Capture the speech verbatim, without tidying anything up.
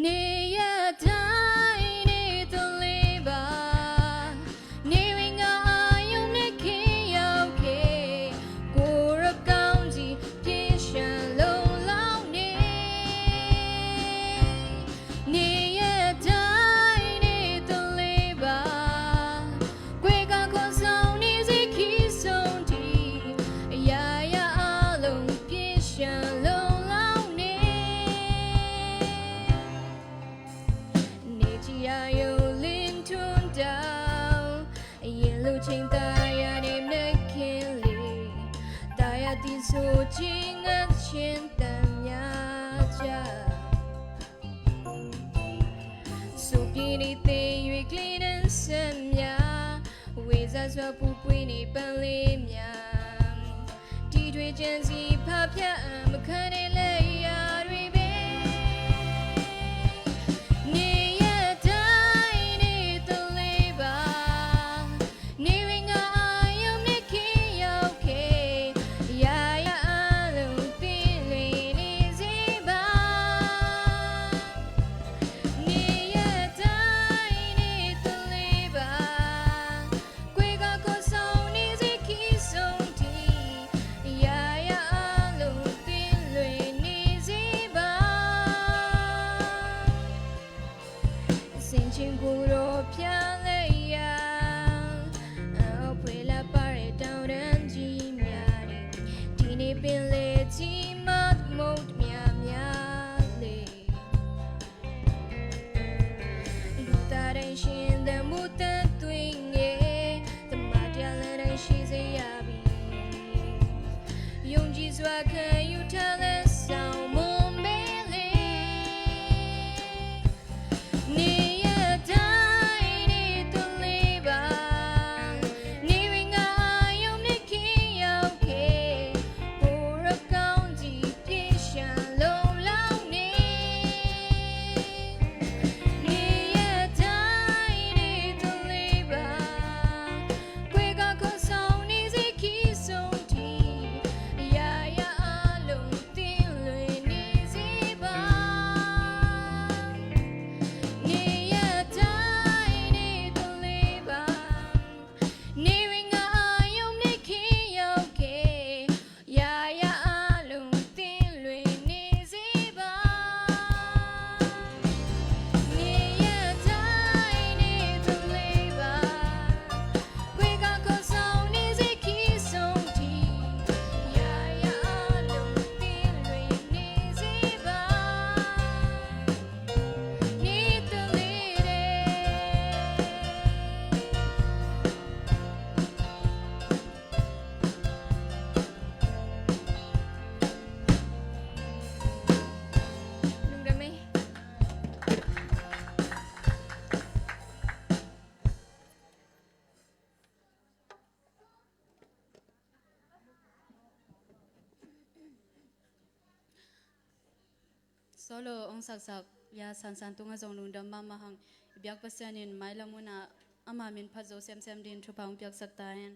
နေရတိုင်းနေ့တလေးပါ နေဝင်ကအယုံနဲ့ခင်ရောက်ခဲ့ ကိုယ်တော်ကောင်းကြီးပြည့်စုံလုံးလုံးနေ နေရတိုင်းနေ့တလေးပါ ကိုယ်ကခေါ်ဆောင်နေစေ ခေတ်ဆုံးထိ အရာရာအားလုံး ပြည့်စုံလုံလောက်နေ နေကြီးရာယိုလင်းထွန်းတောင် အရင်လိုချိန်သာယာနေမနက်ခင်းလေး သာယာသီဆိုခြင်းငတ်ခြင်းသံများကြ စူပြင်းနေတဲ့ရွေကလေးနဲ့ဆက်များဝေစားစွာပူပွေးနေပန်းလေးများတီထွေးကြံစည်ဖားဖျက်မခံတဲ့လက်ရာတွေပဲနေရတိုင်းနေ့တလေးပါ နေဝင်ကအယုံနဲ့ခင်ရောက်ခဲ့ ရာရာအားလုံးသင်လွင်နေစေပါ နေရတိုင်းနေ့တလေးပါ ကိုယ်ကခေါ်ဆောင်နေစေ ခေတ်ဆုံးထိ ရာရာအားလုံးသင်လွင်နေစေပါ ဆင်ခြင်ကိုယ်တော်ဖျားလဲရာ အဝေးလပါတဲ့တောင်တန်းကြီးများနဲ့ ဒီနေ့ပင်လယ်ကြီးမှသမုတ်သမျှများလေ လူသားတိုင်းရှင်သန်မှုသက်သွင်းငယ် သမ္မာတရားလမ်းတိုင်းရှိစေရပြီ ယုံကြည်စွာခံယူထားလက်ဆောင်မွန်မဲလေး နေရတိုင်းနေ့တလေးပါ နေဝင်ကအယုံနဲ့ခင်ရောက်ခဲ့ ကိုယ်တော်ကောင်းကြီးပြည့်စုံလုံလောက်နေ နေရတိုင်းနေ့တလေးပါ ကိုယ်ကခေါ်ဆောင်နေစေ ခေတ်ဆုံးထိ ရာရာအားလုံးသင်လွင်နေစေပါ နေရတိုင်းနေ့တလေးပါ နေဝင်ကအယုံနဲ့ခင်ရောက်ခဲ့ ရာရာအားလုံးသင်လွင်နေစေပါ နေရတိုင်းနေ့တလေးပါ ကိုယ်ကခေါ်ဆောင်နေစေ ခေတ်ဆုံးထိ ရာရာအားလုံးသင်လွင်နေစေပါ နေ့တလေးတဲ့ Solo ong saksak ya sansan tunga zong lungdam mahmah hang i biak Pasian in mailam hun ah ama min phat zo semsem din thupha ong piaksak ta hen.